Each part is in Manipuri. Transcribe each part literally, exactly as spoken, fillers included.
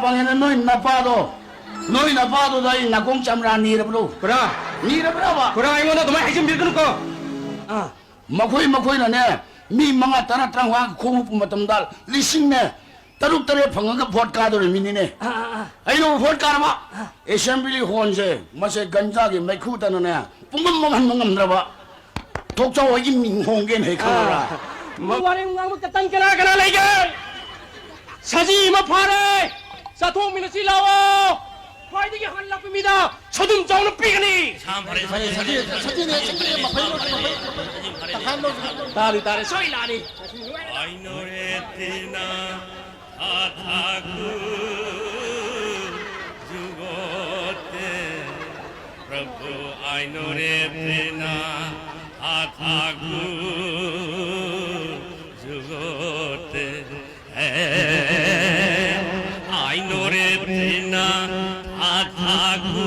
ꯄꯪꯉꯦꯅ ꯅꯣꯏ ꯅꯄꯥꯗꯣ, ꯅꯣꯏ ꯅꯄꯥꯗꯨꯗ ꯑꯩ ꯅꯥꯀꯣꯡ ꯆꯝꯔꯥ ꯅꯤꯔꯕ꯭ꯔꯣ? ꯈꯨꯔꯥ, ꯅꯤꯔꯕ꯭ꯔꯕ? ꯈꯨꯔꯥ, ꯑꯩꯉꯣꯟꯗ ꯑꯗꯨꯃꯥꯏꯅ ꯍꯥꯏꯖꯤꯟꯕꯤꯔꯛꯀꯅꯨꯀꯣ꯫ ꯑꯥ꯫ ꯃꯈꯣꯏ, ꯃꯈꯣꯏꯅꯅꯦ, ꯃꯤ ꯃꯉꯥ, ꯇꯔꯥ, ꯇꯔꯥꯃꯉꯥ ꯈꯣꯡ ꯍꯨꯞꯄ ꯃꯇꯝꯗ ꯂꯤꯁꯤꯡꯅꯦ, ꯇꯔꯨꯛ, ꯇꯔꯦꯠ ꯐꯪꯉꯒ ꯚꯣꯠ ꯀꯥꯗꯣꯔꯤꯃꯤꯅꯤꯅꯦ꯫ ꯑꯥ, ꯑꯥ, ꯑꯥ꯫ ꯑꯩꯅ ꯚꯣꯠ ꯀꯥꯔꯕ? ꯑꯥ꯫ ꯑꯦꯁꯦꯝꯕ꯭ꯂꯤ ꯍꯣꯜꯁꯦ, ꯃꯁꯦ ꯒꯟꯖꯥꯒꯤ ꯃꯩꯈꯨ ꯇꯅꯅꯦ, ꯄꯨꯡꯃꯝ ꯃꯝꯍꯟꯕ ꯉꯝꯗ꯭ꯔꯕ꯫ ꯊꯣꯛꯆꯥꯎ ꯍꯣꯏꯒꯤ ꯃꯤꯡ ꯍꯣꯡꯒꯦꯅ ꯍꯦꯛ ꯈꯜꯂꯕ꯭ꯔꯥ? ꯑꯥ꯫ ꯋꯥꯔꯦꯡ ꯉꯥꯡꯕ ꯀꯇꯟ ꯀꯅꯥ ꯀꯅꯥ ꯂꯩꯒꯦ? ꯁꯖꯤ ꯑꯃ ꯐꯥꯔꯦ꯫ ꯆꯥꯊꯣꯛꯃꯤꯟꯅꯁꯤ ꯂꯥꯛꯑꯣ꯫ ꯈ꯭ꯋꯥꯏꯗꯒꯤ ꯍꯟꯂꯛꯄ ꯃꯤꯗ ꯁꯣꯏꯗꯨꯝ ꯆꯥꯎꯅ ꯄꯤꯒꯅꯤ꯫ ꯁꯥꯝ ꯐꯔꯦ, ꯁꯖꯤ, ꯁꯖꯤ, ꯁꯖꯤ, ꯁꯖꯤꯅꯦ, ꯁꯖꯤꯅꯦ, ꯃꯐꯩ ꯂꯣꯏ, ꯃꯐꯩ꯫ ꯇꯪꯈꯥꯏ ꯑꯃ ꯂꯧꯁꯤ꯫ ꯇꯥꯔꯤ, ꯇꯥꯔꯤ꯫ ꯁꯣꯏ ꯂꯥꯛꯑꯅꯤ꯫ ꯑꯥꯏꯅꯣꯔꯦ ꯇꯤꯅ ꯍꯥꯊꯥꯒꯨ ꯖꯨꯒꯣꯇꯦ꯫ प्रभु आइनो रे प्रेना आथागु जुगोते। आइनो रे प्रेना आथागु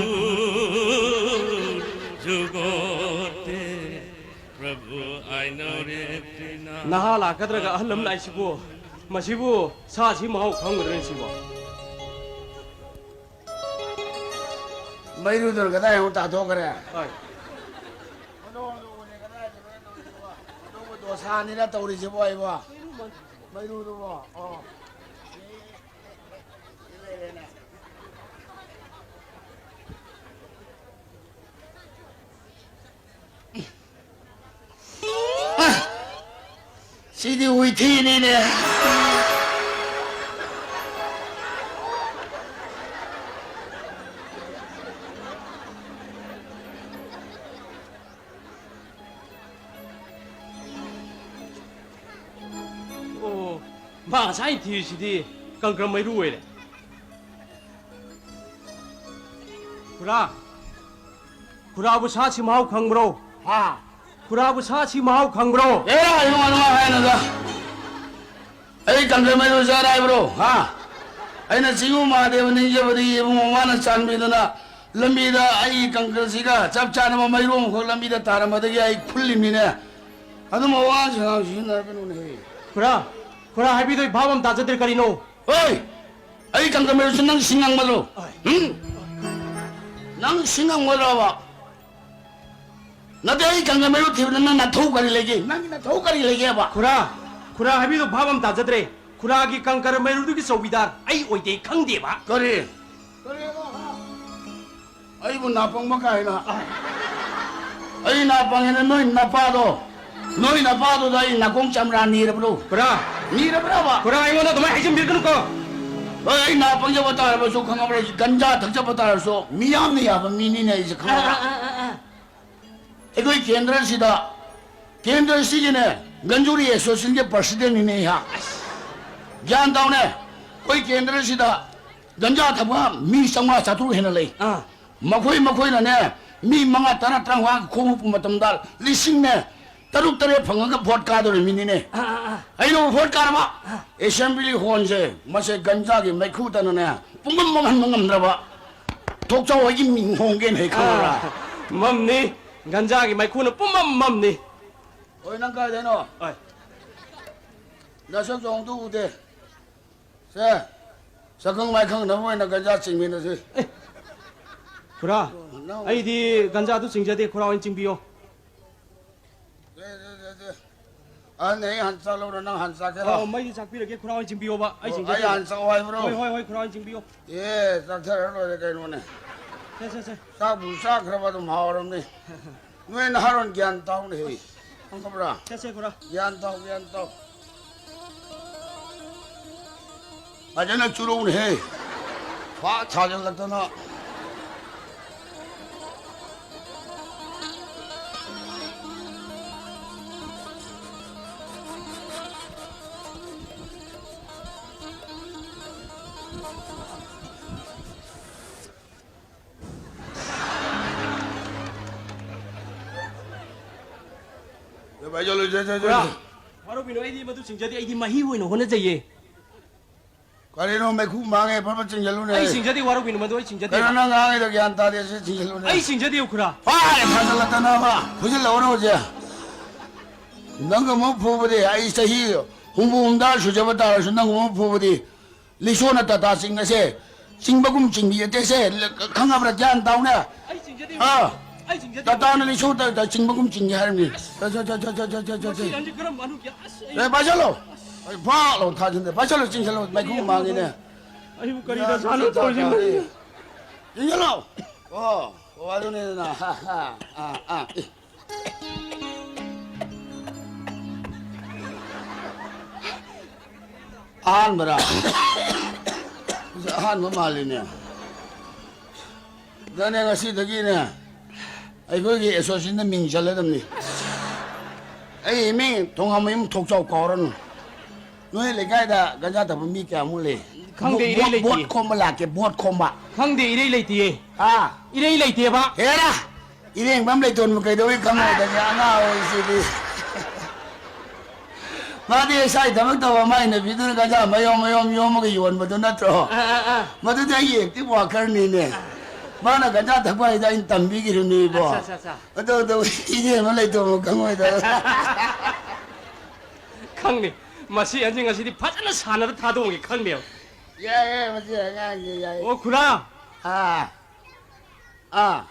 जुगोते। प्रभु आइनो रे प्रेना। ꯅꯍꯥ ꯂꯥꯛꯀꯗ꯭ꯔꯒ ꯑꯍꯜ ꯑꯃ ꯂꯥꯛꯏꯁꯤꯕꯨ? ꯃꯁꯤꯕꯨ ꯁꯥꯁꯤ ꯃꯍꯥꯎ ꯈꯪꯒꯗ꯭ꯔꯅꯦ ꯁꯤꯕꯣ? ꯃꯩꯔꯨꯗꯨꯅ ꯀꯗꯥꯏ ꯑꯃꯨꯛ ꯇꯥꯊꯣꯛꯈ꯭ꯔꯦ? ꯍꯣꯏ꯫ ꯃꯗꯨꯕꯨ ꯗꯣꯁꯥꯅꯤꯅ ꯇꯧꯔꯤꯁꯤꯕꯣ ꯑꯩꯕꯣ? ꯃꯩꯔꯨꯗꯨꯕꯣ? ꯑꯣ꯫ ꯁꯤꯗꯤ ꯍꯨꯏꯊꯤꯅꯤꯅꯦ꯫ ꯑꯣ, ꯃꯥ ꯉꯁꯥꯏ ꯊꯤꯔꯤꯁꯤꯗꯤ ꯀꯪꯀ꯭ꯔ ꯃꯩꯔꯨ ꯑꯣꯏꯔꯦ꯫ ꯈꯨꯔꯥ, ꯈꯨꯔꯥꯕꯨ ꯁꯥꯁꯤ ꯃꯍꯥꯎ ꯈꯪꯕ꯭ꯔꯣ? ꯍꯥ? ꯈꯨꯔꯥꯕꯨ ꯁꯥꯁꯤ ꯃꯍꯥꯎ ꯈꯪꯕ꯭ꯔꯣ? ꯑꯦ, ꯑꯩꯉꯣꯟꯗ ꯑꯗꯨꯃꯥꯏ ꯍꯥꯏꯅꯨꯗ꯫ ꯑꯩ ꯀꯪꯀ꯭ꯔ ꯃꯩꯔꯨ ꯆꯥꯔꯦ ꯍꯥꯏꯕ꯭ꯔꯣ? ꯍꯥ? ꯑꯩꯅ ꯆꯤꯡꯉꯨ ꯃꯍꯥꯗꯦꯕ ꯅꯤꯡꯖꯕꯗꯒꯤ ꯏꯕꯨꯡꯉꯣ ꯃꯥꯅ ꯆꯥꯟꯕꯤꯗꯨꯅ ꯂꯝꯕꯤꯗ ꯑꯩꯒꯤ ꯀꯪꯀ꯭ꯔꯁꯤꯒ ꯆꯞ ꯆꯥꯅꯕ ꯃꯩꯔꯨ ꯑꯃꯈꯛ ꯂꯝꯕꯤꯗ ꯇꯥꯔꯝꯕꯗꯒꯤ ꯑꯩ ꯈꯨꯜꯂꯤꯃꯤꯅꯦ꯫ ꯑꯗꯨꯝ ꯑꯋꯥ ꯁꯉꯥꯡ ꯁꯤꯖꯤꯟꯅꯔꯛꯀꯅꯨꯅꯦꯍꯦ꯫ ꯈꯨꯔꯥ, ꯈꯨꯔꯥ ꯍꯥꯏꯕꯤꯗꯣ ꯑꯩ ꯚꯥꯞ ꯑꯃ ꯇꯥꯖꯗ꯭ꯔꯦ ꯀꯔꯤꯅꯣ? ꯍꯣꯏ! ꯑꯩ ꯀꯪꯒ ꯃꯩꯔꯨꯁꯦ ꯅꯪ ꯁꯤꯡꯉꯝꯒꯗ꯭ꯔꯣ? ꯎꯝ? ꯅꯪ ꯁꯤꯡꯉꯝꯒꯗ꯭ꯔꯣꯕ? ꯅꯠꯇꯦ, ꯑꯩ ꯀꯪꯒ ꯃꯩꯔꯨ ꯊꯤꯕꯗ ꯅꯪ ꯅꯊꯧ ꯀꯔꯤ ꯂꯩꯒꯦ? ꯅꯪꯒꯤ ꯅꯊꯧ ꯀꯔꯤ ꯂꯩꯒꯦꯕ? ꯈꯨꯔꯥ, ꯈꯨꯔꯥ ꯍꯥꯏꯕꯤꯗꯣ ꯚꯥꯞ ꯑꯃ ꯇꯥꯖꯗ꯭ꯔꯦ꯫ ꯈꯨꯔꯥꯒꯤ ꯀꯪꯀꯔ ꯃꯩꯔꯨꯗꯨꯒꯤ ꯆꯧꯀꯤꯗꯥꯔ ꯑꯩ ꯑꯣꯏꯗꯦ ꯈꯪꯗꯦꯕ꯫ ꯀꯔꯤ? ꯀꯔꯤꯕ? ꯑꯩꯕꯨ ꯅꯥꯄꯪꯕ ꯀꯥꯏꯅ꯫ ꯑꯩ ꯅꯥꯄꯪꯉꯦꯅ ꯅꯣꯏ ꯅꯄꯥꯗꯣ, ꯅꯣꯏ ꯅꯄꯥꯗꯨꯗ ꯑꯩ ꯅꯥꯀꯣꯡ ꯆꯝꯔꯥ ꯅꯤꯔꯕ꯭ꯔꯣ? ꯈꯨꯔꯥ! ꯅꯤꯔꯕ꯭ꯔꯕ? ꯈꯨꯔꯥ, ꯑꯩꯉꯣꯟꯗ ꯑꯗꯨꯃꯥꯏꯅ ꯍꯥꯏꯖꯤꯟꯕꯤꯔꯛꯀꯅꯨꯀꯣ꯫ ꯍꯣꯏ, ꯑꯩ ꯅꯥꯄꯪꯖꯕ ꯇꯥꯔꯕꯁꯨ ꯈꯪꯉꯕ꯭ꯔꯥ? ꯒꯟꯖꯥ ꯊꯛꯆꯕ ꯇꯥꯔꯁꯨ ꯃꯤꯌꯥꯝꯅ ꯌꯥꯕ ꯃꯤꯅꯤꯅꯦ ꯑꯩꯁꯦ, ꯈꯪꯉꯕ꯭ꯔꯥ? ꯑꯥ, ꯑꯥ, ꯑꯥ, ꯑꯥ꯫ ꯑꯩꯈꯣꯏ ꯀꯦꯟꯗ꯭ꯔꯁꯤꯗ, ꯀꯦꯟꯗ꯭ꯔꯁꯤꯒꯤꯅꯦ, ꯒꯟꯖꯨꯔꯤ ꯑꯦꯁꯣꯁꯤꯌꯦꯁꯟꯒꯤ ꯄ꯭ꯔꯁꯤꯗꯦꯟꯅꯤꯅꯦ ꯑꯩꯍꯥꯛ꯫ ꯒ꯭ꯌꯥꯟ ꯇꯧꯅꯦ, ꯑꯩꯈꯣꯏ ꯀꯦꯟꯗ꯭ꯔꯁꯤꯗ ꯒꯟꯖꯥ ꯊꯛꯄ ꯃꯤ ꯆꯥꯝꯃꯉꯥ ꯆꯥꯇ꯭ꯔꯨꯛ ꯍꯦꯟꯅ ꯂꯩ꯫ ꯑꯥ꯫ ꯃꯈꯣꯏ, ꯃꯈꯣꯏꯅꯅꯦ, ꯃꯤ ꯃꯉꯥ, ꯇꯔꯥ, ꯇꯔꯥꯃꯉꯥ ꯈꯣꯝꯃꯛꯄ ꯃꯇꯝꯗ ꯂꯤꯁꯤꯡꯅꯦ, ꯇꯔꯨꯛ ꯇꯔꯦꯠ ꯐꯪꯉꯒ ꯚꯣꯠ ꯀꯥꯗꯧꯔꯤꯕ ꯃꯤꯅꯤꯅꯦ꯫ ꯑꯥ, ꯑꯥ, ꯑꯥ꯫ ꯑꯩꯅ ꯚꯣꯠ ꯀꯥꯔꯕ? ꯑꯥ꯫ ꯑꯦꯁꯦꯝꯕ꯭ꯂꯤ ꯍꯣꯜꯁꯦ ꯃꯁꯦ ꯒꯟꯖꯥꯒꯤ ꯃꯩꯈꯨꯗꯅꯅꯦ ꯄꯨꯡꯃꯝ ꯃꯝꯍꯟꯕ ꯉꯝꯗ꯭ꯔꯕ꯫ ꯊꯣꯛꯆꯥꯎ ꯍꯣꯏꯒꯤ ꯃꯤꯡ ꯍꯣꯡꯒꯦꯅ ꯍꯦꯛ ꯈꯜꯂꯕ꯭ꯔꯥ? ꯑꯥ, ꯃꯝꯅꯤ꯫ ꯒꯟꯖꯥꯒꯤ ꯃꯩꯈꯨꯅ ꯄꯨꯝꯃꯝ ꯃꯝꯅꯤ꯫ ꯍꯣꯏ, ꯅꯪ ꯀꯥꯏꯗꯩꯅꯣ? ꯍꯣꯏ꯫ ꯅꯁꯛꯁꯨ ꯑꯃꯨꯛꯇ ꯎꯗꯦ꯫ ꯁꯦ, ꯁꯛꯈꯪ ꯃꯥꯏꯈꯪꯅꯕ ꯑꯣꯏꯅ ꯒꯟꯖꯥ ꯆꯤꯡꯃꯤꯟꯅꯁꯤ꯫ ꯑꯦ, ꯈꯨꯔꯥ, ꯅꯪ ꯑꯩꯗꯤ ꯒꯟꯖꯥꯗꯨ ꯆꯤꯡꯖꯗꯦ, ꯈꯨꯔꯥ ꯑꯣꯏꯅ ꯆꯤꯡꯕꯤꯌꯣ꯫ ꯁꯦ, ꯁꯦ, ꯁꯦ, ꯁꯦ꯫ ꯑꯍꯟ, ꯑꯩ ꯍꯥꯟꯅ ꯆꯥꯛ ꯂꯧꯔ ꯅꯪ ꯍꯥꯟꯅ ꯆꯥꯛ ꯆꯥꯒꯦꯔꯣ? ꯑꯣ, ꯃꯩꯗꯤ ꯆꯥꯛꯄꯤꯔꯒꯦ, ꯈꯨꯔꯥ ꯑꯣꯏꯅ ꯆꯤꯡꯕꯤꯌꯣꯕ, ꯑꯩ ꯑꯣ, ꯆꯤꯡꯖꯗꯦ꯫ ꯑꯩ ꯍꯥꯟꯅ ꯆꯥꯛꯑꯣ ꯍꯥꯏꯕ꯭ꯔꯣ? ꯍꯣꯏ, ꯍꯣꯏ, ꯍꯣꯏ, ꯈꯨꯔꯥ ꯑꯣꯏꯅ ꯆꯤꯡꯕꯤꯌꯣ꯫ ꯑꯦ, ꯆꯥꯛꯊꯔ ꯂꯣꯏꯔꯦ ꯀꯩꯅꯣꯅꯦ꯫ ꯁꯦ, ꯁꯦ, ꯁꯦ꯫ ꯆꯥꯛꯄꯨ ꯆꯥꯈ꯭ꯔꯕ ꯑꯗꯨꯝ ꯍꯥꯎꯔꯕꯅꯤ꯫ ꯅꯣꯏ ꯅꯍꯥꯔꯣꯟ ꯒ꯭ꯌꯥꯟ ꯇꯥꯎꯅꯦꯍꯦ꯫ ꯈꯪꯉꯕ꯭ꯔꯥ? ꯆꯠꯁꯦ, ꯈꯨꯔꯥ꯫ ꯒ꯭ꯌꯥꯟ ꯇꯥꯎ, ꯒ꯭ꯌꯥꯟ ꯇꯥꯎ꯫ ꯐꯖꯅ ꯆꯨꯔꯧꯅꯦꯍꯦ꯫ ꯐꯥ ꯊꯥꯖꯤꯜꯂꯛꯇꯅ꯫ ꯈꯨꯔꯥ, ꯋꯥꯔꯧꯕꯤꯅꯨ, ꯑꯩꯗꯤ ꯃꯗꯨ ꯆꯤꯡꯖꯗꯦ, ꯑꯩꯗꯤ ꯃꯍꯤ ꯑꯣꯏꯅ ꯍꯣꯠꯅꯖꯩꯌꯦ꯫ ꯀꯔꯤꯅꯣ ꯃꯩꯈꯨ ꯃꯥꯡꯉꯦ, ꯐꯠ ꯐꯠ ꯆꯤꯡꯁꯤꯜꯂꯨꯅꯦ꯫ ꯑꯩ ꯆꯤꯡꯖꯗꯦ, ꯋꯥꯔꯧꯕꯤꯅꯨ, ꯃꯗꯨ ꯑꯩ ꯆꯤꯡꯖꯗꯦ꯫ ꯀꯩꯅꯣ ꯅꯪ ꯉꯥꯡꯉꯤꯗꯣ ꯒ꯭ꯌꯥꯟ ꯇꯥꯗꯦ, ꯁꯤ ꯆꯤꯡꯁꯤꯜꯂꯨꯅꯦ꯫ ꯑꯩ ꯆꯤꯡꯖꯗꯦ, ꯈꯨꯔꯥ꯫ ꯐꯥꯔꯦ, ꯐꯥꯖꯤꯜꯂꯛꯇꯅꯕ꯫ ꯐꯨꯖꯤꯜꯂꯛꯑꯣꯅꯦ ꯍꯧꯖꯤꯛ꯫ ꯅꯪ ꯑꯃꯨꯛ ꯐꯨꯕꯗꯤ, ꯑꯩ ꯆꯍꯤ ꯍꯨꯝꯐꯨ ꯍꯨꯝꯗ꯭ꯔꯥ ꯁꯨꯖꯕ ꯇꯥꯔꯁꯨ ꯅꯪ ꯑꯃꯨꯛ ꯐꯨꯕꯗꯤ ꯂꯤꯁꯣꯅ ꯇꯥꯇꯥ ꯆꯤꯡ ꯑꯁꯦ ꯆꯤꯡꯕꯒꯨꯝ ꯆꯤꯡꯕꯤ ꯑꯇꯦꯁꯦ, ꯈꯪꯉꯕ꯭ꯔꯥ? ꯒ꯭ꯌꯥꯟ ꯇꯥꯎꯅꯦ꯫ ꯑꯩ ꯆꯤꯡꯖꯗꯦ꯫ ꯑꯥ꯫ ꯑꯩ ꯆꯤꯡꯖꯗꯦ꯫ ꯇꯥꯇꯥꯅ ꯂꯤꯁꯣ ꯇꯥꯇꯥ ꯆꯤꯡꯕꯒꯨꯝ ꯆꯤꯡꯒꯦ ꯍꯥꯏꯔꯝꯃꯤ꯫ ꯆꯠ, ꯆꯠ, ꯆꯠ, ꯆꯠ, ꯆꯠ, ꯆꯠ, ꯆꯠ꯫ ꯁꯤ ꯂꯝꯁꯤ ꯀꯔꯝ ꯃꯅꯨꯡꯒꯤ ꯑꯁ ꯑꯩ ꯑꯦ, ꯄꯥꯏꯁꯜꯂꯣ꯫ ꯑꯩ ꯐꯥꯛ ꯂꯥꯎ ꯊꯥꯖꯤꯟꯗꯦ꯫ ꯄꯥꯏꯁꯜꯂꯣ, ꯆꯤꯡꯁꯜꯂꯣ, ꯃꯩꯈꯨ ꯃꯥꯡꯉꯤꯅꯦ꯫ ꯑꯩꯕꯨ ꯀꯔꯤ ꯗꯁꯥꯅꯣ ꯇꯧꯔꯤꯁꯤꯕꯣ? ꯆꯤꯡꯁꯜꯂꯣ꯫ ꯑꯣ, ꯑꯣ, ꯑꯗꯨꯅꯤꯗꯅ꯫ ꯑꯥ, ꯑꯥ, ꯑꯥ꯫ ꯑꯦ꯫ ꯑꯍꯥꯟꯕꯔꯥ? ꯑꯍꯥꯟꯕ ꯃꯥꯜꯂꯤꯅꯦ꯫ ꯑꯗꯨꯅꯦ ꯉꯁꯤꯗꯒꯤꯅꯦ ꯑꯩꯈꯣꯏꯒꯤ ꯑꯦꯁꯣꯁꯤꯌꯦꯁꯟꯗ ꯃꯤꯡ ꯆꯜꯂꯗꯕꯅꯤ꯫ ꯑꯩ ꯃꯤꯡ ꯊꯣꯡꯉꯝꯃꯌꯨꯝ ꯊꯣꯛꯆꯥꯎ ꯀꯥꯎꯔꯅꯨ꯫ ꯅꯣꯏ ꯂꯩꯀꯥꯏꯗ ꯒꯟꯖꯥ ꯊꯛꯄ ꯃꯤ ꯀꯌꯥꯃꯨꯛ ꯂꯩ? ꯈꯪꯗꯦ, ꯏꯔꯩ ꯕꯣꯠ, ꯂꯩꯇꯤꯌꯦ꯫ ꯕꯣꯠ ꯈꯣꯝꯕ ꯂꯥꯛꯀꯦ, ꯕꯣꯠ ꯈꯣꯝꯕ꯫ ꯈꯪꯗꯦ, ꯏꯔꯩ ꯂꯩꯇꯤꯌꯦ꯫ ꯍꯥ? ꯏꯔꯩ ꯂꯩꯇꯦꯕ꯫ ꯍꯦꯔꯥ! ꯏꯔꯦꯡꯕꯝ ꯂꯩꯇꯣꯟꯕꯨ ꯀꯩꯗꯧꯏ ꯈꯪꯉꯣꯏꯗꯒꯦ ꯑꯉꯥꯡ ꯑꯣꯏꯔꯤꯁꯤꯗꯤ꯫ ꯃꯥꯗꯤ ꯏꯁꯥꯒꯤ ꯊꯕꯛ ꯇꯧꯕ ꯃꯥꯏ ꯅꯨꯄꯤꯗꯨꯅ ꯒꯟꯖꯥ ꯃꯌꯣꯝ ꯃꯌꯣꯝ ꯌꯣꯝꯃꯒ ꯌꯣꯟꯕꯗꯨ ꯅꯠꯇ꯭ꯔꯣ? ꯑꯥ, ꯑꯥ, ꯑꯥ꯫ ꯃꯗꯨꯗꯤ ꯑꯩꯒꯤ ꯑꯦꯛꯇꯤꯚ ꯋꯥꯀꯔꯅꯤꯅꯦ꯫ ꯃꯥꯅ ꯒꯟꯖꯥ ꯊꯛꯄ ꯍꯥꯏꯗ ꯑꯩꯅ ꯇꯝꯕꯤꯈꯤꯕꯅꯤꯕꯣ꯫ ꯑꯠꯆꯥ, ꯑꯠꯆꯥ, ꯑꯠꯆꯥ꯫ ꯑꯗꯨ, ꯑꯗꯨ ꯏꯔꯦꯡꯕꯝ ꯂꯩꯇꯣꯟꯕꯨ ꯈꯪꯉꯣꯏꯗꯕ꯫ ꯈꯪꯅꯤ꯫ ꯃꯁꯤ ꯑꯉꯥꯡꯁꯤ ꯉꯁꯤꯗꯤ ꯐꯖꯅ ꯁꯥꯟꯅꯔ ꯊꯥꯗꯣꯛꯑꯒꯦ ꯈꯪꯅꯦꯕ꯫ ꯌꯥꯏ, ꯌꯥꯏ, ꯃꯁꯤ ꯑꯉꯥꯡꯁꯦ ꯌꯥꯏ꯫ ꯑꯣ, ꯈꯨꯔꯥ꯫ ꯑꯥ꯫ ꯑꯥ꯫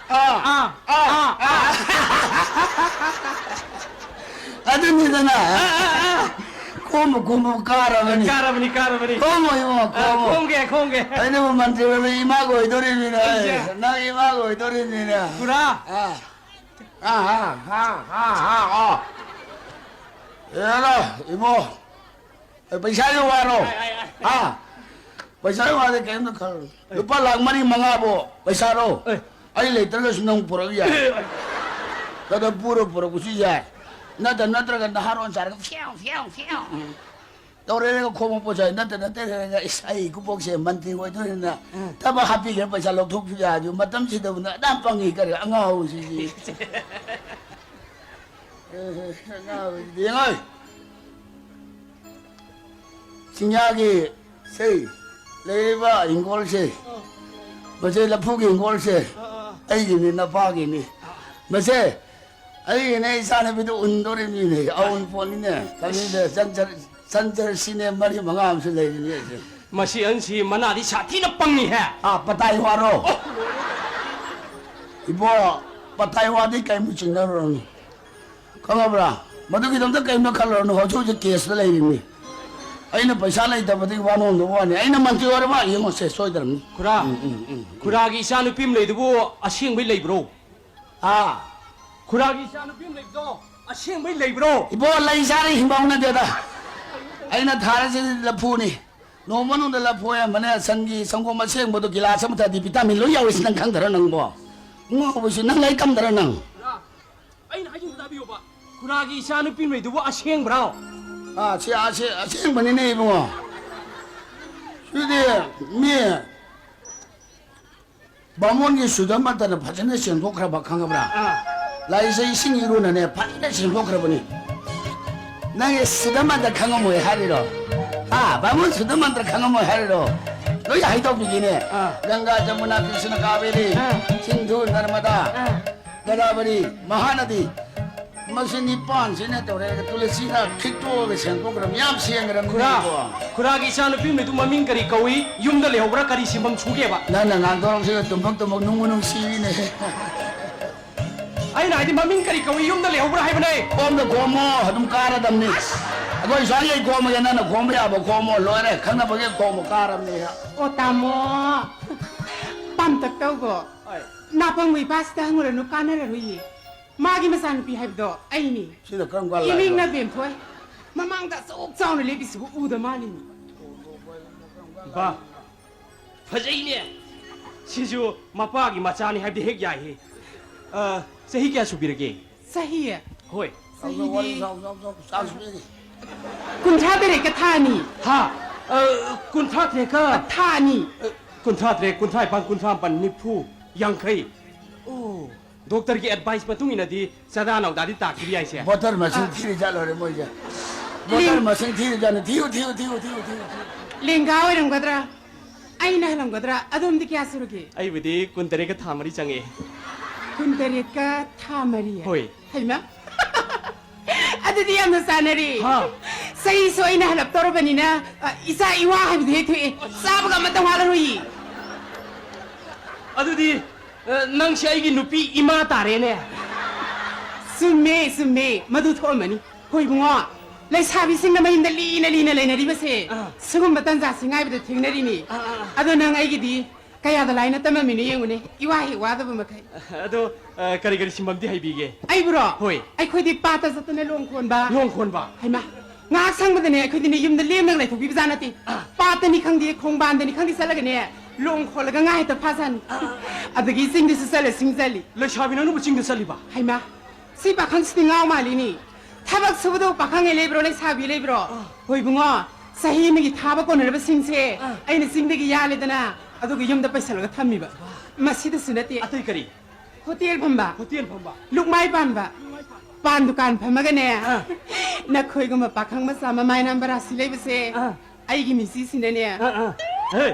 ꯑꯥ, ꯑꯥ, ꯑꯥ, ꯑꯥ꯫ ꯑꯗꯨꯅꯤꯗꯅ꯫ ꯑꯥ, ꯑꯥ, ꯑꯥ꯫ ꯈꯣꯝꯃꯨ, ꯈꯣꯝꯃꯨ, ꯀꯥꯔꯕꯅꯤ꯫ ꯀꯥꯔꯕꯅꯤ, ꯀꯥꯔꯕꯅꯤ꯫ ꯈꯣꯝꯃꯨ, ꯏꯕꯨꯡꯉꯣ, ꯑꯥ, ꯈꯣꯝꯃꯨ꯫ ꯈꯣꯝꯒꯦ, ꯈꯣꯝꯒꯦ꯫ ꯑꯩꯅꯕꯨ ꯃꯟꯇ꯭ꯔꯤ ꯑꯣꯏꯕ ꯏꯃꯥꯒ ꯑꯣꯏꯗꯣꯔꯤꯕꯅꯤꯅ, ꯑꯩꯁꯦ꯫ ꯑꯩ, ꯅꯪ ꯏꯃꯥꯒ ꯑꯣꯏꯗꯣꯔꯤꯕꯅꯤꯅ꯫ ꯄꯨꯔꯥ꯫ ꯑꯥ꯫ ꯑꯥ, ꯑꯥ, ꯑꯥ, ꯑꯥ, ꯑꯥ, ꯑꯥ꯫ ꯍꯦꯔꯥ, ꯏꯕꯣ꯫ ꯑꯦ, ꯄꯩꯁꯥꯒꯤ ꯋꯥꯔꯣ? ꯑꯥꯏ, ꯑꯥꯏ, ꯑꯥꯏ꯫ ꯍꯥ? ꯄꯩꯁꯥꯒꯤ ꯋꯥꯗꯤ ꯀꯔꯤꯝꯇ ꯈꯜꯂꯨ꯫ ꯑꯦ꯫ ꯂꯨꯄꯥ ꯂꯥꯈ ꯃꯔꯤ ꯃꯉꯥꯕꯨ ꯄꯩꯁꯥꯔꯣ? ꯑꯦ꯫ ꯑꯩ ꯂꯩꯇ꯭ꯔꯒꯁꯨ ꯅꯪ ꯄꯨꯔꯛ ꯌꯥꯏ꯫ ꯑꯦ꯫ ꯈꯔ ꯄꯨꯔ ꯄꯨꯔꯛꯄꯁꯨ ꯌꯥꯏ꯫ ꯅꯠꯇ-, ꯅꯠꯇ꯭ꯔꯒ ꯅꯍꯥꯔꯣꯟ ꯁꯥꯔꯒ ꯐ꯭ꯌꯥꯎ, ꯐ꯭ꯌꯥꯎ, ꯐ꯭ꯌꯥꯎ ꯇꯧꯔꯦꯒ ꯈꯣꯡꯕ ꯄꯣꯠ ꯆꯥꯏ꯫ ꯅꯠꯇ, ꯅꯠꯇ꯭ꯔꯒ, ꯏꯁ, ꯑꯩ ꯏꯀꯨꯕꯣꯛꯁꯦ ꯃꯟꯇ꯭ꯔꯤ ꯑꯣꯏꯗꯣꯏꯅꯤꯅ ꯎꯝ꯫ ꯊꯕꯛ ꯍꯥꯞꯄꯤꯒꯦ, ꯄꯩꯁꯥ ꯂꯧꯊꯣꯛꯄꯁꯨ ꯌꯥꯏ꯫ ꯑꯗꯨ ꯃꯇꯝꯁꯤꯗꯕꯨ ꯑꯗꯥꯝ ꯄꯪꯉꯤ ꯀꯔꯤ ꯑꯉꯥꯎꯕꯁꯤꯗꯤ꯫ ꯑꯦ, ꯑꯉꯥꯎꯕꯁꯤꯗꯤ꯫ ꯌꯦꯡꯉꯣ꯫ ꯆꯤꯡꯌꯥꯒꯤ ꯁꯤ ꯂꯩꯔꯤꯕ ꯍꯤꯡꯒꯣꯜꯁꯦ, ꯃꯁꯤ ꯂꯐꯨꯒꯤ ꯍꯤꯡꯒꯣꯜꯁꯦ ꯑꯩꯒꯤꯅꯤ, ꯅꯄꯥꯒꯤꯅꯤ꯫ ꯃꯁꯦ ꯑꯩꯒꯤꯅꯦ, ꯏꯆꯥꯅꯨꯄꯤꯗꯨ ꯎꯟꯗꯣꯔꯤꯕꯅꯤꯅꯦ, ꯑꯎꯟꯄꯣꯠꯅꯤꯅꯦ꯫ ꯀꯔꯤꯗ ꯆꯪ-, ꯆꯪ-, ꯁꯟ ꯖꯔꯁꯤꯅꯦ ꯃꯔꯤ ꯃꯉꯥ ꯑꯃꯁꯨ ꯂꯩꯔꯤꯅꯦ ꯑꯩꯁꯦ꯫ ꯃꯁꯤ ꯑꯍꯟꯁꯤ ꯃꯅꯥꯗꯤ ꯁꯥꯊꯤꯅ ꯄꯪꯉꯤꯍꯦ꯫ ꯑꯥ, ꯄꯇꯥꯏ ꯋꯥꯔꯣ? ꯏꯕꯣ, ꯄꯇꯥꯏ ꯋꯥꯗꯤ ꯀꯩꯃꯨꯛ ꯆꯤꯡꯅꯔꯨꯔꯅꯤ? ꯈꯪꯉꯕ꯭ꯔꯥ? ꯃꯗꯨꯒꯤꯗꯃꯛꯇ ꯀꯩꯝꯇ ꯈꯜꯂꯨꯔꯅꯨ, ꯍꯧꯖꯤꯛ ꯍꯧꯖꯤꯛ ꯀꯦꯁꯇ ꯂꯩꯔꯤꯅꯤ꯫ ꯑꯩꯅ ꯄꯩꯁꯥ ꯂꯩꯇꯕꯗꯒꯤ ꯋꯥ ꯅꯣꯟꯗꯕ ꯋꯥꯅꯤ꯫ ꯑꯩꯅ ꯃꯟꯇ꯭ꯔꯤ ꯑꯣꯏꯔꯕ ꯌꯦꯡꯉꯨꯁꯦ, ꯁꯣꯏꯗ꯭ꯔꯕꯅꯤ꯫ ꯈꯨꯔꯥ, ꯎꯝ, ꯎꯝ, ꯎꯝ, ꯎꯝ꯫ ꯈꯨꯔꯥꯒꯤ ꯏꯆꯥ ꯅꯨꯄꯤ ꯑꯃ ꯂꯩꯗꯨꯕꯨ ꯑꯁꯦꯡꯕꯩ ꯂꯩꯕ꯭ꯔꯣ? ꯑꯥ꯫ ꯈꯨꯔꯥꯒꯤ ꯏꯆꯥ ꯅꯨꯄꯤ ꯑꯃ ꯂꯩꯕꯗꯣ ꯑꯁꯦꯡꯕꯩ ꯂꯩꯕ꯭ꯔꯣ? ꯏꯕꯣ, ꯂꯩ ꯆꯥꯔ ꯍꯤꯡꯕ ꯍꯧꯅꯗꯦꯗ꯫ ꯑꯩꯅ ꯊꯥꯔꯤꯁꯤ ꯂꯐꯨꯅꯤ꯫ ꯅꯣꯡꯃ ꯃꯅꯨꯡꯗ ꯂꯐꯨ ꯑꯌꯥꯝꯕꯅꯦ, ꯁꯟꯒꯤ ꯁꯪꯒꯣꯝ ꯑꯁꯦꯡꯕꯗꯣ ꯒꯤꯂꯥꯁ ꯑꯃ ꯊꯛꯑꯗꯤ ꯚꯤꯇꯥꯃꯤꯟ ꯂꯣꯏ ꯌꯥꯎꯔꯤꯁꯤ ꯅꯪ ꯈꯪꯗꯔꯣ ꯅꯪꯕꯣ? ꯉꯥꯎꯕꯁꯤ ꯅꯪ ꯂꯥꯏꯔꯤꯛ ꯇꯝꯗꯔꯣ ꯅꯪ? ꯈꯨꯔꯥ, ꯑꯩꯅ ꯍꯥꯏꯁꯤꯡꯗꯨ ꯇꯥꯕꯤꯌꯣꯕ꯫ ꯈꯨꯔꯥꯒꯤ ꯏꯆꯥ ꯅꯨꯄꯤ ꯑꯃ ꯂꯩꯗꯨꯕꯨ ꯑꯁꯦꯡꯕ꯭ꯔꯣ? ꯑꯥ, ꯁꯤ, ꯑꯥ, ꯁꯤ ꯑꯁꯦꯡꯕꯅꯤꯅꯦ ꯏꯕꯨꯡꯉꯣ꯫ ꯁꯤꯗꯤ ꯃꯤ ꯕꯥꯃꯣꯟꯒꯤ ꯁꯨꯗ ꯃꯟꯇ꯭ꯔꯅ ꯐꯖꯅ ꯁꯦꯡꯗꯣꯛꯈ꯭ꯔꯕ ꯈꯪꯉꯕ꯭ꯔꯥ? ꯑꯥ꯫ ꯂꯥꯏꯁꯦ ꯏꯁꯤꯡ ꯏꯔꯨꯅꯅꯦ ꯐꯖꯅ ꯁꯦꯡꯗꯣꯛꯈ꯭ꯔꯕꯅꯤ꯫ ꯅꯪꯒꯤ ꯁꯨꯗ ꯃꯟꯇ꯭ꯔ ꯈꯪꯉꯝꯃꯣꯏ ꯍꯥꯏꯔꯤꯔꯣ? ꯍꯥ? ꯕꯥꯃꯣꯟ ꯁꯨꯗ ꯃꯟꯇ꯭ꯔ ꯈꯪꯉꯝꯃꯣꯏ ꯍꯥꯏꯔꯤꯔꯣ? ꯂꯣꯏ ꯍꯥꯏꯗꯣꯛꯄꯤꯒꯦꯅꯦ꯫ ꯑꯥ꯫ ꯒꯪꯒꯥ, ꯖꯃꯨꯅꯥ, ꯀ꯭ꯔꯤꯁꯅ, ꯀꯥꯕꯦꯔꯤ, ꯑꯥ꯫ ꯁꯤꯟꯙꯨ, ꯅꯔꯃꯗꯥ, ꯑꯥ꯫ ꯒꯣꯗꯥꯕꯔꯤ, ꯃꯍꯥꯅꯗꯤ, ꯃꯁꯤ ꯅꯤꯄꯥꯟꯁꯤꯅ ꯇꯧꯔꯦ, ꯇꯨꯂꯁꯤꯅ ꯈꯤꯛꯇꯣꯛꯑꯒ ꯁꯦꯡꯗꯣꯛꯈ꯭ꯔꯕꯅꯤ, ꯌꯥꯝ ꯁꯦꯡꯈ꯭ꯔꯕꯅꯤ ꯈꯨꯔꯥ, ꯏꯕꯣ꯫ ꯈꯨꯔꯥꯒꯤ ꯏꯆꯥ ꯅꯨꯄꯤ ꯑꯃꯗꯨ ꯃꯃꯤꯡ ꯀꯔꯤ ꯀꯧꯏ? ꯌꯨꯝꯗ ꯂꯩꯍꯧꯕ꯭ꯔꯥ? ꯀꯔꯤ ꯁꯤꯟꯐꯝ ꯁꯨꯒꯦꯕ? ꯅꯪꯅ ꯉꯥꯡꯊꯣꯔꯛꯁꯤꯒ ꯇꯨꯝꯐꯝ ꯇꯨꯝꯐꯝ ꯅꯨꯡꯕꯨ ꯅꯨꯡꯁꯤꯅꯦ꯫ ꯑꯩꯅ ꯍꯥꯏꯗꯤ ꯃꯃꯤꯡ ꯀꯔꯤ ꯀꯧꯏ? ꯌꯨꯝꯗ ꯂꯩꯍꯧꯕ꯭ꯔꯥ ꯍꯥꯏꯕꯅꯦ꯫ ꯈꯣꯝꯗ ꯈꯣꯝꯃꯣ, ꯑꯗꯨꯝ ꯀꯥꯔꯗꯝꯅꯤ꯫ ꯑꯁ! ꯑꯩꯈꯣꯏ ꯁ꯭ꯋꯥꯏꯒꯩ ꯈꯣꯝꯃꯒꯦ, ꯅꯪꯅ ꯈꯣꯝꯕ ꯌꯥꯕ ꯈꯣꯝꯃꯣ, ꯂꯣꯏꯔꯦ꯫ ꯈꯪꯅꯕꯒꯤ ꯈꯣꯝꯃꯣ, ꯀꯥꯔꯝꯅꯤ꯫ ꯑꯣ, ꯇꯥꯃꯣ꯫ ꯄꯥꯝꯇꯛ ꯇꯧꯕꯣ꯫ ꯍꯣꯏ꯫ ꯅꯥꯄꯪꯕ ꯏꯄꯥꯁꯤꯗ ꯍꯪꯉꯨꯔꯅꯨ, ꯀꯥꯟꯅꯔꯔꯣꯏꯌꯦ꯫ ꯃꯥꯒꯤ ꯃꯆꯥꯅꯨꯄꯤ ꯍꯥꯏꯕꯗꯣ ꯑꯩꯅꯤ꯫ ꯁꯤꯅ ꯀꯔꯝ ꯀꯥꯟ ꯏꯃꯤꯡꯅ ꯂꯥꯛꯏꯕ? ꯕꯦꯝꯊꯣꯏ꯫ ꯃꯃꯥꯡꯗ ꯑꯁꯨꯛ ꯆꯥꯎꯅ ꯂꯦꯞꯄꯤꯁꯤꯕꯨ ꯎꯗ ꯃꯥꯜꯂꯤꯅꯤ꯫ ꯕꯥ, ꯐꯖꯩꯅꯦ꯫ ꯁꯤꯁꯨ ꯃꯄꯥꯒꯤ ꯃꯆꯥꯅꯤ ꯍꯥꯏꯕꯗꯤ ꯍꯦꯛ ꯌꯥꯏꯍꯦ꯫ ꯑ, ꯆꯍꯤ ꯀꯌꯥ ꯁꯨꯕꯤꯔꯒꯦ? ꯆꯍꯤ? ꯍꯣꯏ꯫ ꯆꯥꯎ, ꯆꯥꯎ, ꯋꯥꯔꯤ ꯆꯍꯤꯗꯤ ꯁꯥꯎ, ꯁꯥꯎ, ꯁꯥꯎ, ꯆꯥꯛꯁꯨ ꯄꯤꯔꯤ꯫ ꯀꯨꯟꯊ꯭ꯔꯥ ꯇꯔꯦꯠꯀ ꯊꯥ ꯑꯅꯤ꯫ ꯍꯥ? ꯑ, ꯀꯨꯟꯊ꯭ꯔꯥ ꯇꯔꯦꯠꯀ? ꯊꯥ ꯑꯅꯤ꯫ ꯑ, ꯀꯨꯟꯊ꯭ꯔꯥ ꯇꯔꯦꯠ, ꯀꯨꯟꯊ꯭ꯔꯥ ꯅꯤꯄꯥꯟ, ꯀꯨꯟꯊ꯭ꯔꯥ ꯃꯥꯄꯟ, ꯅꯤꯐꯨ, ꯌꯥꯡꯈꯩ꯫ ꯑꯣ, ꯗꯣꯛꯇꯔꯒꯤ ꯑꯦꯗꯚꯥꯏꯁ ꯃꯇꯨꯡ ꯏꯟꯅꯗꯤ ꯆꯥꯗꯥ ꯅꯧꯗꯥꯗꯤ ꯇꯥꯈꯤꯕ ꯌꯥꯏꯁꯦ꯫ ꯚꯣꯇꯔ ꯃꯁꯤꯡ ꯑ꯫ ꯊꯤꯔꯤ ꯖꯥꯠꯂꯣꯏꯔꯦ ꯃꯣꯏꯁꯦ꯫ ꯂꯤꯡ- ꯚꯣꯇꯔ ꯃꯁꯤꯡ ꯊꯤꯔꯤ ꯖꯥꯠꯅꯤ꯫ ꯊꯤꯌꯨ, ꯊꯤꯌꯨ, ꯊꯤꯌꯨ, ꯊꯤꯌꯨ, ꯊꯤꯌꯨ, ꯊꯤꯌꯨ꯫ ꯂꯦꯡꯒꯥ ꯑꯣꯏꯔꯝꯒꯗ꯭ꯔꯥ? ꯑꯩꯅ ꯍꯜꯂꯝꯒꯗ꯭ꯔꯥ? ꯑꯗꯣꯝꯗꯤ ꯀꯌꯥ ꯁꯨꯔꯒꯦ? ꯑꯩꯕꯨꯗꯤ ꯀꯨꯟꯇꯔꯦꯠꯀ ꯊꯥ ꯃꯔꯤ ꯆꯪꯉꯛꯑꯦ꯫ ꯀꯨꯟꯇꯔꯦꯠꯀ ꯊꯥ ꯃꯔꯤ? ꯍꯣꯏ꯫ ꯍꯩꯃꯥ! ꯑꯗꯨꯗꯤ ꯌꯥꯝꯅ ꯆꯥꯟꯅꯔꯦ꯫ ꯍꯥ? ꯆꯩꯁꯨ ꯑꯩꯅ ꯍꯜꯂꯞ ꯇꯧꯔꯕꯅꯤꯅ, ꯑ, ꯏꯆꯥ ꯏꯋꯥ ꯍꯥꯏꯕꯗꯨ ꯍꯦꯛ ꯊꯣꯛꯑꯦ꯫ ꯆꯥꯕꯒ ꯑꯃꯠꯇ ꯋꯥꯠꯂꯔꯣꯏꯌꯦ꯫ ꯑꯗꯨꯗꯤ, ꯑ, ꯅꯪꯁꯦ ꯑꯩꯒꯤ ꯅꯨꯄꯤ ꯏꯃꯥ ꯇꯥꯔꯦꯅꯦ꯫ ꯆꯨꯝꯃꯦ, ꯆꯨꯝꯃꯦ꯫ ꯃꯗꯨ ꯊꯣꯛꯑꯝꯃꯅꯤ꯫ ꯍꯣꯏ ꯏꯕꯨꯡꯉꯣ, ꯂꯩꯁꯥꯕꯤꯁꯤꯡꯅ ꯃꯌꯨꯝꯗ ꯂꯤꯅ ꯂꯤꯅ ꯂꯩꯅꯔꯤꯕꯁꯦ, ꯑꯥ꯫ ꯁꯤꯒꯨꯝꯕ ꯇꯟꯖꯥꯁꯤ ꯉꯥꯏꯕꯗ ꯊꯦꯡꯅꯔꯤꯅꯤ꯫ ꯑꯥ, ꯑꯥ, ꯑꯥ꯫ ꯑꯗꯣ ꯅꯪ ꯑꯩꯒꯤꯗꯤ ꯀꯌꯥꯗ ꯂꯥꯏꯅ ꯇꯝꯃꯝꯃꯤꯅꯣ ꯌꯦꯡꯉꯨꯅꯦ, ꯏꯋꯥ ꯍꯦꯛ ꯋꯥꯗꯕ ꯃꯈꯩ꯫ ꯑꯗꯣ, ꯑ, ꯀꯔꯤ ꯀꯔꯤ ꯁꯤꯟꯐꯝꯗꯤ ꯍꯩꯕꯤꯒꯦ? ꯑꯩꯕꯨꯔꯣ? ꯍꯣꯏ꯫ ꯑꯩꯈꯣꯏꯗꯤ ꯄꯥꯠꯇ ꯆꯠꯇꯅ ꯂꯣꯡ ꯈꯣꯟꯕ꯫ ꯂꯣꯡ ꯈꯣꯟꯕ? ꯍꯩꯃꯥ, ꯉꯥꯏꯍꯥꯛ ꯁꯪꯕꯗꯅꯦ ꯑꯩꯈꯣꯏꯗꯤꯅꯦ ꯌꯨꯝꯗ ꯂꯦꯝꯅꯒ ꯂꯩꯊꯣꯛꯄꯤꯕꯖꯥꯠ ꯅꯠꯇꯦ꯫ ꯑꯥ꯫ ꯄꯥꯠꯇꯅꯤ ꯈꯪꯗꯦ, ꯈꯣꯡꯕꯥꯟꯗꯅꯤ ꯈꯪꯗꯦ ꯆꯠꯂꯒꯅꯦ ꯂꯣꯡ ꯈꯣꯜꯂꯒ ꯉꯥ ꯍꯦꯛꯇ ꯐꯥꯖꯥꯠꯅꯤ꯫ ꯑꯥ, ꯑꯥ, ꯑꯥ꯫ ꯑꯗꯒꯤ ꯆꯤꯡꯗꯁꯨ ꯆꯠꯂꯦ, ꯁꯤꯡ ꯆꯠꯂꯤ꯫ ꯂꯩꯁꯥꯕꯤ ꯅꯪꯅꯕꯨ ꯆꯤꯡꯗ ꯆꯠꯂꯤꯕ? ꯍꯩꯃꯥ, ꯁꯤ ꯄꯥꯈꯪꯁꯤꯗꯤ ꯉꯥꯎ ꯃꯥꯜꯂꯤꯅꯤ꯫ ꯊꯕꯛ ꯁꯨꯕꯗꯕꯨ ꯄꯥꯈꯪ ꯂꯩꯕ꯭ꯔꯣ, ꯂꯩꯁꯥꯕꯤ ꯂꯩꯕ꯭ꯔꯣ? ꯑꯥ꯫ ꯍꯣꯏ ꯏꯕꯨꯡꯉꯣ, ꯆꯍꯤ ꯑꯃꯒꯤ ꯊꯥꯕ ꯀꯣꯟꯅꯔꯕꯁꯤꯡꯁꯦ ꯑꯥ꯫ ꯑꯩꯅ ꯆꯤꯡꯗꯒꯤ ꯌꯥꯜꯂꯦꯗꯅ, ꯑꯗꯨꯒ ꯌꯨꯝꯗ ꯄꯩꯁꯜꯂꯒ ꯊꯝꯃꯤꯕ꯫ ꯃꯁꯤꯗꯁꯨ ꯅꯠꯇꯦ꯫ ꯑꯇꯩ ꯀꯔꯤ? ꯍꯣꯇꯦꯜ ꯐꯝꯕ꯫ ꯍꯣꯇꯦꯜ ꯐꯝꯕ꯫ ꯂꯨꯛꯃꯥꯏ ꯄꯥꯟꯕ꯫ ꯄꯥꯟ ꯗꯨꯀꯥꯟ ꯐꯝꯃꯒꯅꯦ, ꯑꯥ꯫ ꯅꯈꯣꯏꯒꯨꯝꯕ ꯄꯥꯈꯪ ꯃꯆꯥ ꯃꯃꯥꯏ ꯅꯥꯟꯕ ꯔꯥꯁꯤ ꯂꯩꯕꯁꯦ ꯑꯥ꯫ ꯑꯩꯒꯤ ꯃꯤꯁꯤꯁꯤꯅꯅꯦ꯫ ꯑꯥ, ꯑꯥ꯫ ꯍꯦ!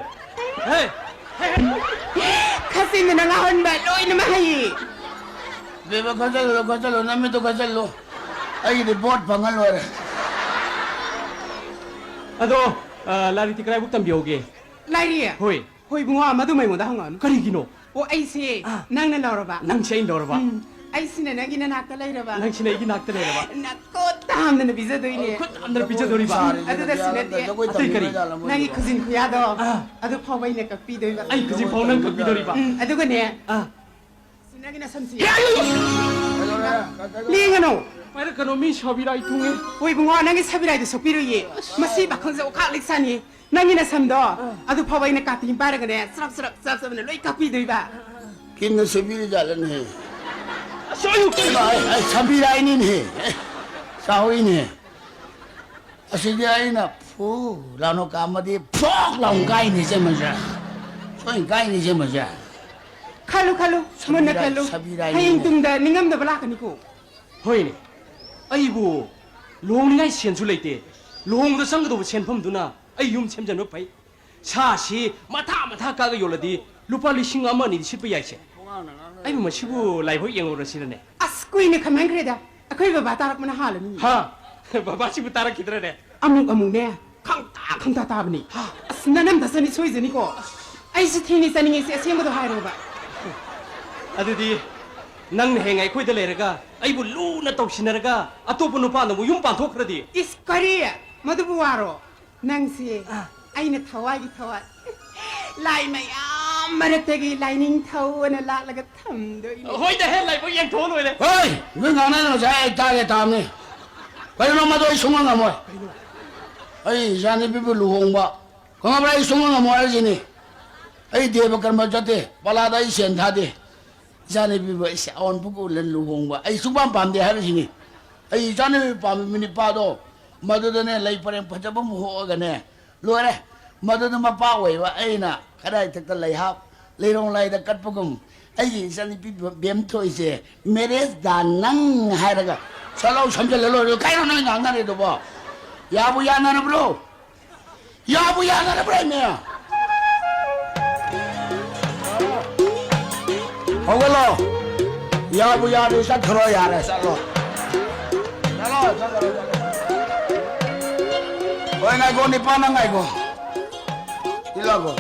ꯍꯦ! ꯈꯆꯤꯟꯗꯨꯅ ꯉꯥꯎꯍꯟꯕ ꯂꯣꯏꯅꯃꯛ ꯍꯩꯌꯦ꯫ ꯕꯦꯕ, ꯈꯠꯆꯜꯂꯨ, ꯈꯠꯆꯜꯂꯨ, ꯅꯃꯤꯠꯇꯨ ꯈꯠꯆꯜꯂꯨ꯫ ꯑꯩꯒꯤꯗꯤ ꯕꯣꯠ ꯐꯪꯉ ꯂꯣꯏꯔꯦ꯫ ꯑꯗꯣ, ꯑ, ꯂꯥꯏꯔꯤꯛꯇꯤ ꯀꯗꯥꯏꯕꯨꯛ ꯇꯝꯕꯤꯍꯧꯒꯦ? ꯂꯥꯏꯔꯤꯛ? ꯍꯣꯏ꯫ ꯍꯣꯏ ꯏꯕꯨꯡꯉꯣ, ꯃꯗꯨ ꯑꯩꯉꯣꯟꯗ ꯍꯪꯉꯛꯑꯅꯨ꯫ ꯀꯔꯤꯒꯤꯅꯣ? ꯑꯣ, ꯑꯩꯁꯦ ꯑꯥ꯫ ꯅꯪꯅ ꯂꯧꯔꯕ? ꯅꯪꯁꯦ ꯑꯩꯅ ꯂꯧꯔꯕ? ꯎꯝ, ꯑꯩꯁꯤꯅ ꯅꯪꯒꯤ ꯅꯅꯥꯛꯇ ꯂꯩꯔꯕ? ꯅꯪꯁꯤꯅ ꯑꯩꯒꯤ ꯅꯥꯛꯇ ꯂꯩꯔꯕ? ꯅꯈꯨꯠ ꯍꯥꯝꯗꯅ ꯄꯤꯖꯗꯣꯏꯅꯦ꯫ ꯑꯣ, ꯈꯨꯠ ꯍꯥꯝꯗꯅ ꯄꯤꯖꯗꯣꯔꯤꯕ? ꯎꯝ, ꯑꯗꯨꯗꯁꯨ ꯅꯠꯇꯦ꯫ ꯑꯇꯩ ꯀꯔꯤ? ꯅꯪꯒꯤ ꯈꯨꯖꯤꯟ ꯈꯨꯌꯥꯗꯣ ꯑꯥ꯫ ꯑꯗꯨ ꯐꯥꯎꯕ ꯑꯩꯅ ꯀꯛꯄꯤꯗꯣꯏꯕ꯫ ꯑꯩ ꯈꯨꯖꯤꯟ ꯐꯥꯎ ꯅꯪ ꯀꯛꯄꯤꯗꯣꯔꯤꯕ? ꯎꯝ, ꯑꯗꯨꯒꯅꯦ꯫ ꯑꯥ꯫ ꯁꯤ ꯅꯪꯒꯤ ꯅꯁꯝꯁꯤ꯫ ꯀꯩꯗꯧꯔꯦ? ꯂꯦꯡꯒꯅꯨ꯫ ꯄꯥꯏꯔꯛꯀꯅꯣ, ꯃꯤ ꯁꯥꯕꯤꯔꯥꯏ ꯊꯨꯡꯉꯦ꯫ ꯍꯣꯏ ꯏꯕꯨꯡꯉꯣ, ꯅꯪꯒꯤ ꯁꯥꯕꯤꯔꯥꯏꯗꯣ ꯁꯣꯛꯄꯤꯔꯣꯏꯌꯦ꯫ ꯃꯁꯤ ꯄꯥꯈꯪꯁꯦ ꯑꯣꯈꯥꯛ ꯂꯤꯛ ꯁꯥꯅꯤ꯫ ꯅꯪꯒꯤ ꯅꯁꯝꯗꯣ ꯑꯥ꯫ ꯑꯗꯨ ꯐꯥꯎꯕ ꯑꯩꯅ ꯀꯥꯇꯤ ꯑꯃ ꯄꯥꯏꯔꯒꯅꯦ, ꯆ꯭ꯔꯞ ꯆ꯭ꯔꯞ ꯆ꯭ꯔꯞ ꯆ꯭ꯔꯞꯅ ꯂꯣꯏ ꯀꯛꯄꯤꯗꯣꯏꯕ꯫ ꯀꯤꯟꯅ ꯁꯦꯝꯕꯤꯔꯤꯖꯥꯠꯂꯅꯦꯍꯦ? ꯑꯁ, ꯑꯌꯨꯛ ꯑꯩ, ꯑꯩ ꯁꯦꯝꯕꯤꯔꯛꯏꯅꯤꯅꯦꯍꯦ꯫ ꯑꯦ, ꯆꯥꯍꯧꯏꯅꯦꯍꯦ꯫ ꯑꯁꯤꯗꯤ ꯑꯩꯅ ꯐꯨ ꯂꯥꯎꯅ ꯀꯥꯝꯃꯗꯤ ꯐꯣꯛ ꯂꯥꯎꯅ ꯀꯥꯏꯅꯤ ꯏꯆꯦꯃꯁꯦ꯫ ꯁꯣꯏꯅ ꯀꯥꯏꯅꯤ ꯏꯆꯦꯃꯁꯦ꯫ ꯈꯜꯂꯨ, ꯈꯜꯂꯨ, ꯃꯨꯟꯅ ꯁꯥꯕꯤꯔꯥꯏ-, ꯈꯜꯂꯨ꯫ ꯁꯥꯕꯤꯔꯥꯏꯅꯤꯅꯦ꯫ ꯍꯌꯦꯡ ꯇꯨꯡꯗ ꯅꯤꯡꯉꯝꯗꯕ ꯂꯥꯛꯀꯅꯤꯀꯣ꯫ ꯍꯣꯏꯅꯦ, ꯑꯩꯕꯨ ꯂꯨꯍꯣꯡꯅꯤꯡꯉꯥꯏ ꯁꯦꯟꯁꯨ ꯂꯩꯇꯦ꯫ ꯂꯨꯍꯣꯡꯕꯗ ꯆꯪꯒꯗꯧꯕ ꯁꯦꯟꯐꯝꯗꯨꯅ ꯑꯩ ꯌꯨꯝ ꯁꯦꯝꯖꯟꯕ ꯐꯩ꯫ ꯁꯥꯁꯤ ꯃꯊꯥ ꯃꯊꯥ ꯀꯥꯒ ꯌꯣꯜꯂꯗꯤ ꯂꯨꯄꯥ ꯂꯤꯁꯤꯡ ꯑꯃ ꯑꯅꯤꯗꯤ ꯁꯤꯠꯄ ꯌꯥꯏꯁꯦ꯫ ꯑꯩꯕꯨ ꯃꯁꯤꯕꯨ ꯂꯥꯏꯕꯛ ꯌꯦꯡꯍꯧꯔꯁꯤꯔꯅꯦ? ꯑꯁ, ꯀꯨꯏꯅ ꯈꯝꯍꯟꯈ꯭ꯔꯦꯗ꯫ ꯑꯩꯈꯣꯏ ꯕꯕꯥ ꯇꯥꯔꯛꯄꯅ ꯍꯥꯜꯂꯅꯤ꯫ ꯍꯥ? ꯕꯕꯥꯁꯤꯕꯨ ꯇꯥꯔꯛꯈꯤꯗ꯭ꯔꯅꯦ? ꯑꯃꯨꯛ ꯑꯃꯨꯛꯅꯦ, ꯈꯪꯇꯥ ꯈꯪꯇꯥ ꯇꯥꯕꯅꯤ꯫ ꯍꯥ? ꯑꯁ, ꯅꯅꯝꯗ ꯆꯅꯤ ꯁꯣꯏꯖꯅꯤꯀꯣ꯫ ꯑꯩꯁꯨ ꯊꯦꯡꯅ ꯆꯥꯅꯤꯡꯉꯩꯁꯦ ꯑꯁꯦꯡꯕꯗꯣ ꯍꯥꯏꯔꯣꯕ꯫ ꯑꯗꯨꯗꯤ ꯅꯪꯅ ꯍꯌꯦꯡ ꯑꯩꯈꯣꯏꯗ ꯂꯩꯔꯒ ꯑꯩꯕꯨ ꯂꯨꯅ ꯇꯧꯁꯤꯟꯅꯔꯒ ꯑꯇꯣꯞꯄ ꯅꯨꯄꯥꯅ ꯑꯃꯨꯛ ꯌꯨꯝ ꯄꯥꯟꯊꯣꯛꯈ꯭ꯔꯗꯤ? ꯏꯁ, ꯀꯔꯤ? ꯃꯗꯨꯕꯨ ꯋꯥꯔꯣ? ꯅꯪꯁꯦ ꯑꯥ꯫ ꯑꯩꯅ ꯊꯋꯥꯏꯒꯤ ꯊꯋꯥꯏ, ꯂꯥꯏ ꯃꯌꯥꯝ ꯃꯔꯛꯇꯒꯤ ꯂꯥꯏꯅꯤꯡꯊꯧ ꯑꯅ ꯂꯥꯛꯂꯒ ꯊꯝꯗꯣꯏꯅꯦ꯫ ꯍꯣꯏꯗ ꯍꯦ, ꯂꯥꯏꯕꯛ ꯌꯦꯡꯊꯣꯛꯑ ꯂꯣꯏꯔꯦ꯫ ꯍꯣꯏ, ꯅꯣꯏ ꯉꯥꯡꯅ ꯉꯁꯥꯏ ꯑꯩ ꯇꯥꯒꯦ ꯇꯥꯕꯅꯤ꯫ ꯀꯩꯅꯣ ꯃꯗꯣ ꯑꯩ ꯁꯨꯡꯉꯝ ꯉꯝꯃꯣꯏ꯫ ꯑꯩ ꯏꯆꯥꯅꯨꯄꯤꯕꯨ ꯂꯨꯍꯣꯡꯕ, ꯈꯪꯉꯕ꯭ꯔꯥ? ꯑꯩ ꯁꯨꯡꯉꯝ ꯉꯝꯃꯣꯏ ꯍꯥꯏꯁꯤꯅꯤ꯫ ꯑꯩ ꯗꯦꯕ ꯀꯔꯃ ꯆꯠꯇꯦ, ꯄꯂꯥꯗ ꯑꯩ ꯁꯦꯟ ꯊꯥꯗꯦ꯫ ꯏꯆꯥꯅꯨꯄꯤꯕꯨ ꯑꯩꯁꯦ ꯑꯋꯥꯡ ꯄꯨꯛ ꯎꯍꯜꯂ ꯂꯨꯍꯣꯡꯕ ꯑꯩ ꯁꯨꯡꯄꯥꯝ ꯄꯥꯝꯗꯦ ꯍꯥꯏꯔꯤꯁꯤꯅꯤ꯫ ꯑꯩ ꯏꯆꯥꯅꯨꯄꯤ ꯄꯥꯝꯃꯤꯕ ꯅꯨꯄꯥꯗꯣ ꯃꯗꯨꯗꯅꯦ ꯂꯩ ꯄꯔꯦꯡ ꯐꯖꯕ ꯑꯃ ꯍꯣꯛꯑꯒꯅꯦ, ꯂꯣꯏꯔꯦ꯫ ꯃꯗꯨꯗ ꯃꯄꯥ ꯑꯣꯏꯕ ꯑꯩꯅ ꯀꯗꯥꯏ ꯊꯛꯇ ꯂꯩꯍꯥꯞ ꯂꯩꯔꯣꯡ ꯂꯥꯏꯗ ꯀꯠꯄꯒꯨꯝ ꯑꯩꯒꯤ ꯏꯆꯥꯅꯨꯄꯤ ꯕꯦꯝꯊꯣꯏꯁꯦ ꯃꯦꯔꯦꯖ ꯗꯥ ꯅꯪ ꯍꯥꯏꯔꯒ ꯁꯠ ꯂꯥꯎ ꯁꯝꯖꯜꯂ ꯂꯣꯏꯔꯦ꯫ ꯀꯩꯅꯣ ꯅꯣꯏ ꯉꯥꯡꯅꯔꯤꯗꯨꯕꯣ? ꯌꯥꯕꯨ ꯌꯥꯅꯔꯕ꯭ꯔꯣ? ꯌꯥꯕꯨ ꯌꯥꯅꯔꯕ꯭ꯔꯥ ꯏꯅꯦ? ꯍꯧꯒꯠꯂꯣ꯫ ꯌꯥꯕꯨ ꯌꯥꯔꯗꯤ ꯆꯠꯈ꯭ꯔꯣ ꯌꯥꯔꯦ, ꯆꯠꯂꯣ꯫ ꯆꯠꯂꯣ, ꯆꯠꯂꯣ, ꯆꯠꯂꯣ꯫ ꯍꯣꯏ, ꯉꯥꯏꯈꯣ, ꯅꯤꯄꯥ, ꯅꯪ ꯉꯥꯏꯈꯣ꯫ ꯁꯤ ꯂꯥꯛꯈꯣ꯫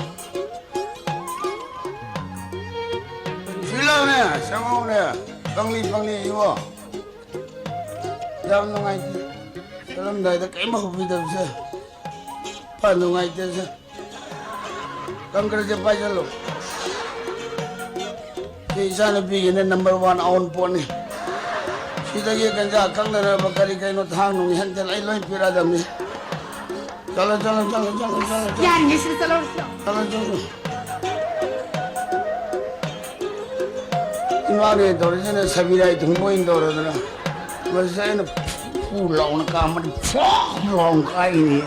ꯁꯤ ꯂꯥꯛꯅꯦ, ꯁꯪꯍꯧꯅꯦ꯫ ꯐꯪꯂꯤ, ꯐꯪꯂꯤ, ꯏꯕꯣ꯫ ꯌꯥꯝ ꯅꯨꯡꯉꯥꯏꯇꯦ꯫ ꯆꯠꯂꯝꯗꯥꯏꯗ ꯀꯔꯤꯝ ꯍꯧꯕꯤꯗꯕꯁꯦ꯫ ꯐ ꯅꯨꯡꯉꯥꯏꯇꯦꯁꯦ꯫ ꯀꯪꯀ꯭ꯔꯁꯦ ꯄꯥꯏꯁꯜꯂꯨ꯫ ꯁꯤ ꯏꯆꯥꯅꯨꯄꯤꯒꯤꯅꯦ, ꯅꯝꯕꯔ ꯋꯥꯟ ꯑꯋꯨꯟꯄꯣꯠꯅꯤ꯫ ꯁꯤꯗꯒꯤ ꯒꯟꯖꯥ ꯀꯛꯅꯅꯕ ꯀꯔꯤ ꯀꯩꯅꯣ ꯊꯥꯡ ꯅꯨꯡ ꯍꯦꯟ ꯇꯦꯟ ꯑꯩ ꯂꯣꯏ ꯄꯤꯔꯛꯑꯗꯕꯅꯤ꯫ ꯆꯠꯂꯣ, ꯆꯠꯂꯣ, ꯆꯠꯂꯣ, ꯆꯠꯂꯣ, ꯆꯠꯂꯣ, ꯆꯠꯂꯣ꯫ ꯌꯥꯔꯤꯉꯩꯁꯤꯗ ꯆꯠꯂꯣ꯫ ꯆꯠꯂꯣ, ꯆꯠꯂꯣ꯫ ꯏꯃꯥꯅ ꯇꯧꯔꯤꯁꯤꯅ ꯁꯕꯤꯔꯥꯏ ꯊꯨꯡꯕ ꯑꯣꯏꯅ ꯇꯧꯔꯗꯅ꯫ ꯃꯁꯤ ꯑꯩꯅ ꯐꯨ ꯂꯥꯎꯅ ꯀꯥꯝꯃꯗꯤ ꯐꯣꯛ ꯂꯥꯎꯅ ꯀꯥꯏꯅꯤ꯫